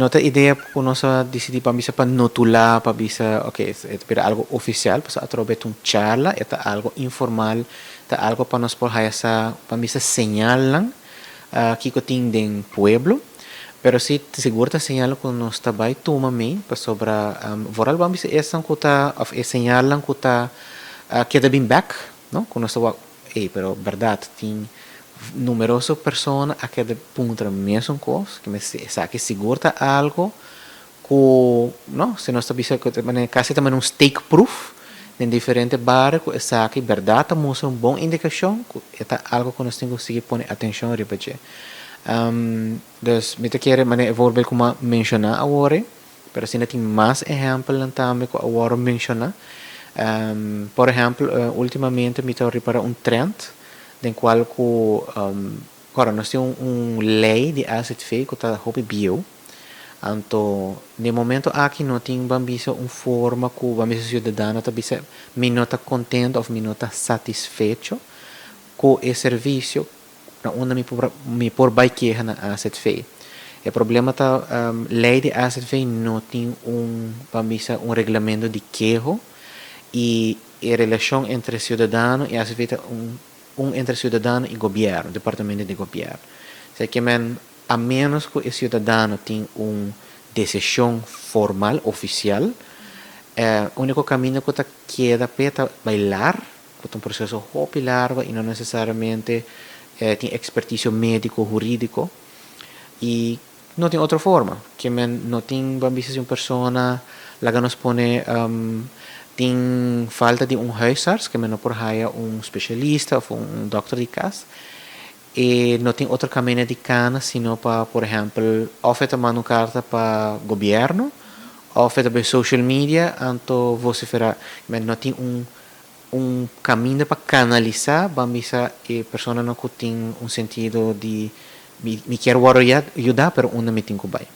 No ta idea ku nos a disidí pa bisa pa notulá, pa bisa ok, e ta bira algu ofisial, pasobra atrobe ta un charla, e ta algu informal, ta algu pa nos por haya sa, pa bisa señalnan kiko tin den pueblo. Pero si sigur ta señal ku nos ta bai tuma mei, pasobra vooral ban bisa esnan ku ta, òf e señalnan ku ta keda bin bèk, no, ku nos ta wak, ey, pero bèrdat tin numeroso persona a keda puntra mesun kos, ke mester esaki sigur ta algu ku, no, si nos ta bisa ku ta manera kasi ta manera un steekproef den diferente bario ku esaki bèrdat ta mustra un bon indikashon ku e ta algu ku nos tin ku sigui pone atenshon riba dje. Dus mi ta kere manera e voorbeeld ku mi a menshoná awor ei, pero asina tin mas ehèmpelnan tambe ku a wòrdu menshoná. Por ehèmpel, últimamente mi ta ripará un trend den kual ku, ora nos tin un lei di AZV ku ta hopi bieu, anto den momento aki no tin ban bisa un forma ku ban bisa siudadano ta bisa mi no ta kontento òf mi no ta satisfecho ku e servisio. Na unda mi por mi por bai keha na AZV? E problema ta lei di AZV no tin un ban bisa un reglamento di keho i e relashon entre siudadano i AZV ta un un entre siudadano i gobièrnu, departamento di gobièrnu. Esei ke men a ménos ku e siudadano tin un desishon formal, ofisial, e úniko kaminda ku ta keda p'e ta bai lar. Ku ta un proseso hopi largo i no nesesariamente tin ekspertisio médiko, hurídiko i no tin otro forma. Ke men no tin ban bisa si un persona laga nos pone tin falta di un huisarts ke men no por haya un spesialista òf un dòkter di kas e no tin otro kaminda di kana sino pa por ehèmpel òf e ta manda un karta pa gobièrnu òf e ta bai social media anto vosiferá. Men no tin un Un kaminda pa kanalisá ban bisa e personanan ku tin un sentido di mi mi kier wòrdu yudá pero unda mi tin ku bai.